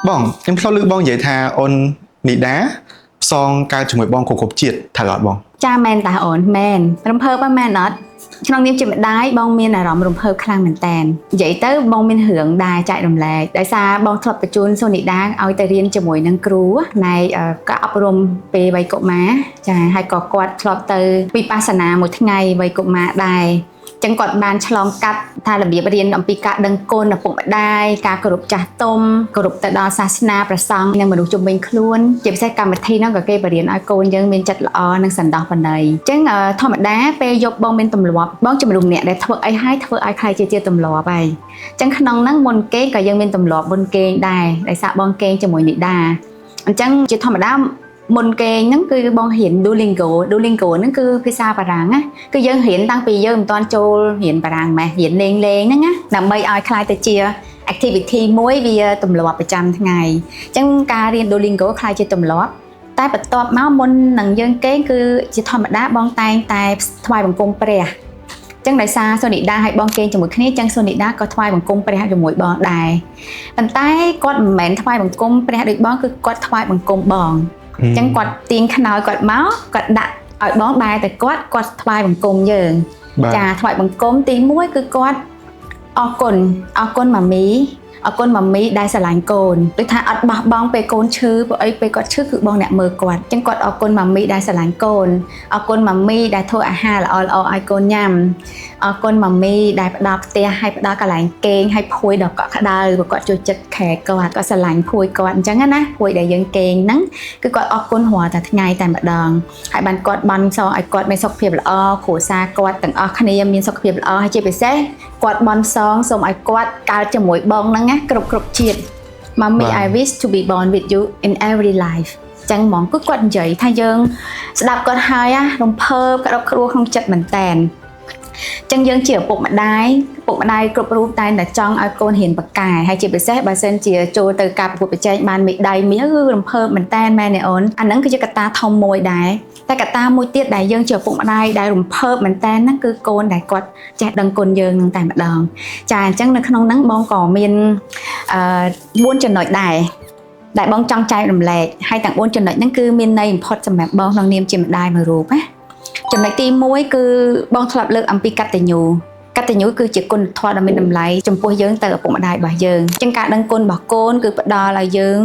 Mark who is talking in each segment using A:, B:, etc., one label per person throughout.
A: បងខ្ញុំធ្លាប់ឮបងនិយាយថាអូននីដាផ្សងកើតជាមួយបងគ្រប់គ្រប់ជាតិថាអត់បង
B: ចាមែនតាអូនមែនរំភើបហ្នឹងមែនអត់ក្នុងនាមជាម្ដាយបងមានអារម្មណ៍រំភើបខ្លាំងមែនតែននិយាយទៅបងមានរឿងដែរចែករំលែកដោយសារបងធ្លាប់បញ្ជូនសូនីដាឲ្យទៅរៀនជាមួយនឹងគ្រូផ្នែកការអប់រំពេលវ័យកុមារចាហើយក៏គាត់ធ្លាប់ទៅវិបស្សនាមួយថ្ងៃវ័យកុមារដែរចឹងគាត់បានឆ្លងកាត់ថារបៀបរៀនអំពីការដឹងគុណឪពុកម្ដាយការគោរពចាស់ទុំគោរពទៅដល់សាសនាព្រះសង្ឃនិងមនុស្សជុំវិញខ្លួនជាពិសេសកម្មវិធីហ្នឹងក៏គេបរៀនឲ្យកូនយើងមានចិត្តល្អនិងសន្តោសប្រណីចឹងធម្មតាពេលយប់បងមានទម្លាប់បងជំរុំអ្នកដែលធ្វើអីឲ្យធ្វើឲ្យខ្លាយជាទម្លាប់ហើយចឹងក្នុងហ្នឹងមុនគេងក៏យើងមានទម្លាប់មុនគេងដែរដោយសារបងគេងជាមួយនិដាអញ្ចឹងជាធម្មតាមុនគេងហ្នឹងគឺបងរៀន Duolingo Duolingo ហ្នឹងគឺភាសាបារាំងណាគឺយើងរៀនតាំងពីយើងមិនទាន់ចូលរៀនបារាំងម៉េះរៀនលេងលេងហ្នឹងណាដើម្បីឲ្យក្លាយទៅជា activity មួយវាទម្លាប់ប្រចាំថ្ងៃអញ្ចឹងការរៀន Duolingo ក្លាយជាទម្លាប់តែបន្ទាប់មកមុននឹងយើងគេងគឺជាធម្មតាបងតែងតែថ្វាយបង្គំព្រះអញ្ចឹងដោយសារសូនីដាឲ្យបងគេងជាមួយគ្នាអញ្ចឹងសូនីដាក៏ថ្វាយបង្គំព្រះជាមួយបងដែរប៉ុន្តែគាត់មិនមែនថ្វាយបង្គំព្រះដូចបងគឺគាត់ថ្វាយបង្គំបងអញ្ចឹងគាត់ទាញខ្នើយគាត់មកគាត់ដាក់ឲ្យបងបែរតែគាត់គាត់ថ្វាយបង្គំយើង
A: បាទ
B: ចាថ្វាយបង្គំទី1គឺគាត់អរគុណអរគុណ mommy អរគុណ mommy ដែលស្រឡាញ់កូនដូចថាអត់បោះបង់ពេលកូនឈឺព្រោះអីពេលគាត់ឈឺគឺបងអ្នកមើលគាត់អញ្ចឹងគាត់អរគុណ mommy ដែលស្រឡាញ់កូនអរគុណ mommy ដែលធ្វើអាហារល្អៗឲ្យកូនញ៉ាំអរគុណ mommy ដែលផ្ដល់ផ្ទះឲ្យផ្ដល់កន្លែងគេងឲ្យភួយដ៏កក់ក្ដៅព្រោះគាត់ចូលចិត្តខែគាត់គាត់ស្រឡាញ់ភួយគាត់អញ្ចឹងណាភួយដែលយើងគេងហ្នឹងគឺគាត់អរគុណរាល់តែថ្ងៃតែម្ដង ហើយបានគាត់បានសងឲ្យគាត់មានសុខភាពល្អគ្រួសារគាត់ទាំងអស់គ្នាមានសុខភាពល្អហើយជាពិសេសគាត់បន់សងសូមឲ្យគាត់កើតជាមួយបងហ្នឹងណាគ្រប់គ្រប់ជាតិ Mommy, I wish to be born with you in every life ចឹងហ្មងគឺគាត់និយាយថាយើងស្ដាប់គាត់ហើយណារំភើបក្តុកក្តួលក្នុងចិត្តមែនតែនចឹងយើងជាឪពុកម្ដាយឪពុកម្ដាយគ្រប់រូបតែងតែចង់ឲ្យកូនរៀនពូកែហើយជាពិសេសបើសិនជាចូលទៅការប្រកួតប្រជែងបានមេដាយមាសគឺរំភើបមែនតែនមែនទេអូនអាហ្នឹងគឺជាកត្តាធំមួយដែរតែកត្តាមួយទៀតដែលយើងជាឪពុកម្ដាយដែលរំភើបមែនតែនហ្នឹងគឺកូនដែលគាត់ចេះដឹងគុណយើងនឹងតែម្ដងចាអញ្ចឹងនៅក្នុងហ្នឹងបងក៏មាន4ចំណុចដែរដែលបងចង់ចែករំលែកហើយទាំង4ចំណុចហ្នឹងគឺមានន័យបំផុតសម្រាប់បងក្នុងនាមជាម្ដាយមួយរូបណាចំណុចទី1គឺបងធ្លាប់លើកអំពីកតញ្ញូកតញ្ញូគឺជាគុណធម៌ដ៏មានតម្លៃចំពោះយើងទៅឪពុកម្ដាយរបស់យើងអញ្ចឹងការដឹងគុណរបស់កូនគឺផ្ដល់ឲ្យយើង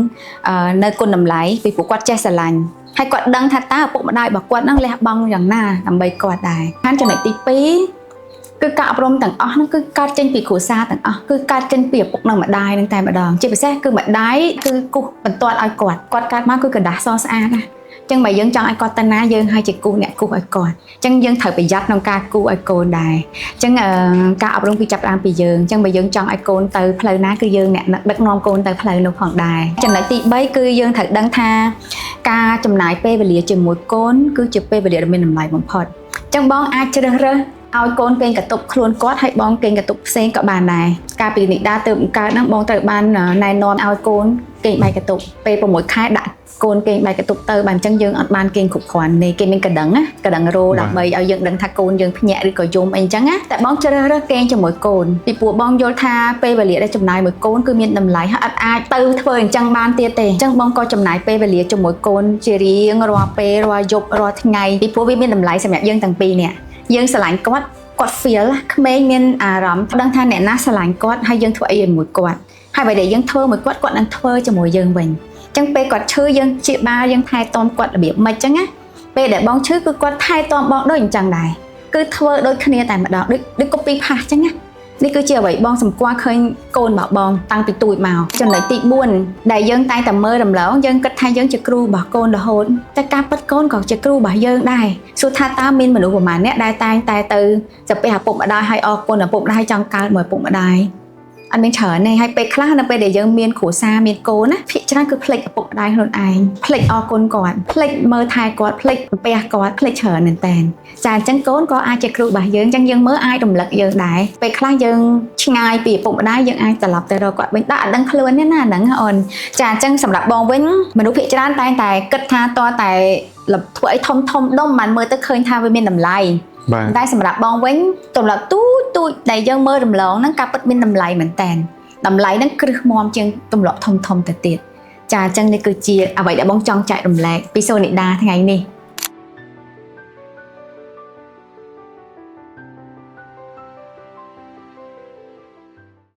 B: នៅគុណតម្លៃពីព្រោះគាត់ចេះស្រឡាញ់ហើយគាត់ដឹងថាតើឪពុកម្ដាយរបស់គាត់នឹងលះបង់យ៉ាងណាដើម្បីគាត់ដែរហើយចំណុចទី2គឺការអប់រំទាំងអស់ហ្នឹងគឺកើតចេញពីគ្រួសារទាំងអស់គឺកើតចេញពីឪពុកនិងម្ដាយនឹងតែម្ដងជាពិសេសគឺម្ដាយគឺគូសបន្ទាត់ឲ្យគាត់គាត់កើតមកគឺក្រដាសសស្អាតណាចឹងបើយើងចង់ឲ្យគាត់ទៅណាយើងឲ្យជាគូអ្នកគូសឲ្យគាត់ចឹងយើងត្រូវប្រយ័ត្នក្នុងការគូឲ្យកូនដែរចឹងការអប់រំគឺចាប់ផ្ដើមពីយើងចឹងបើយើងចង់ឲ្យកូនទៅផ្លូវណាគឺយើងអ្នកដឹកនាំកូនទៅផ្លូវនោះផងដែរចំណុចទី3គឺយើងត្រូវដឹងថាការចំណាយពេលវេលាជាមួយកូនគឺជាពេលវេលាដ៏មានតម្លៃបំផុតចឹងបងអាចជ្រើសរើសឲ្យកូនគេងកតុបខ្លួនគាត់ហើយបងគេងកតុបផ្សេងក៏បានដែរកាលពីនិដាទៅបង្កើតហ្នឹងបងត្រូវបានណែនាំឲ្យកូនគេងបែកកតុបពេល6ខែដាក់កូនគេងបែកកតុបទៅបាទអញ្ចឹងយើងអត់បានគេងគ្រប់គ្រាន់នេះគេមានកណ្ដឹងណាកណ្ដឹងរោដើម្បីឲ្យយើងដឹងថាកូនយើងភ្ញាក់ឬក៏យំអីអញ្ចឹងណាតែបងជ្រើសរើសគេងជាមួយកូនពីព្រោះបងយល់ថាពេលវេលាដែលចំណាយមួយកូនគឺមានតម្លៃហើយអត់អាចទៅធ្វើអញ្ចឹងបានទៀតទេអញ្ចឹងបងក៏ចំណាយពេលវេលាជាមួយកូនជារៀងរាល់ពេលរាល់យប់រាល់ថ្ងៃពីព្រោះវាមានតម្លៃសម្រាប់យើងទាំងពីរនាក់យើងស្រឡាញ់គាត់គាត់ feel ក្មេងមានអារម្មណ៍ដឹងថាអ្នកណាស្រឡាញ់គាត់ហើយយើងធ្វើអីជាមួយគាត់ហើយបើដែលយើងធ្វើមួយគាត់គាត់នឹងធ្វើជាមួយយើងវិញអញ្ចឹងពេលគាត់ឈឺយើងជាបាលយើងថែទាំគាត់របៀបម៉េចអញ្ចឹងណាពេលដែលបងឈឺគឺគាត់ថែទាំបងដូចអញ្ចឹងដែរគឺធ្វើដូចគ្នាតែម្ដងដូចដូច copy paste អញ្ចឹងណានេះគឺជាអ្វីបងសម្គាល់ឃើញកូនរបស់បងតាំងពីទូចមកចំណុចទី4ដែលយើងតែងតែមើលរំលងយើងគិតថាយើងជាគ្រូរបស់កូនរហូតតែការពិតកូនក៏ជាគ្រូរបស់យើងដែរសួរថាតើមានមនុស្សប្រមាណអ្នកដែលតែងតែទៅសំពះឪពុកម្ដាយឲ្យអរគុណឪពុកម្ដាយចង់កើតមួយឪពុកម្ដាយអត់មានច្រើនទេហើយពេលខ្លះនៅពេលដែលយើងមានគ្រួសារមានកូនណាភាគច្រើនគឺភ្លេចឪពុកម្ដាយខ្លួនឯងភ្លេចអរគុណគាត់ភ្លេចមើលថែគាត់ភ្លេចសំពះគាត់ភ្លេចច្រើនមែនតើចាអញ្ចឹងកូនក៏អាចជាគ្រូរបស់យើងអញ្ចឹងយើងមើលអាចរំលឹកយើងដែរពេលខ្លះយើងឆ្ងាយពីឪពុកម្ដាយយើងអាចត្រឡប់ទៅរកគាត់វិញដល់អត់ដឹងខ្លួនទេណាហ្នឹងអូនចាអញ្ចឹងសម្រាប់បងវិញមនុស្សភាគច្រើនតែងតែគិតថាតតែធ្វើអីធំធំដុំបានមើលទៅឃើញថាវាមានតម្លៃ
A: បាទ
B: តែសម្រាប់បងវិញទម្លាប់ទូចទូចដែលយើងមើលរំលងហ្នឹងការពិតមានតម្លៃមែនតើតម្លៃហ្នឹងគ្រឹះមាំជាងទម្លាប់ធំធំទៅទៀត។ ចាអញ្ចឹងនេះគឺជាអ្វីដែលបងចង់ចែករំលែកពីសូនីដាថ្ងៃនេះ។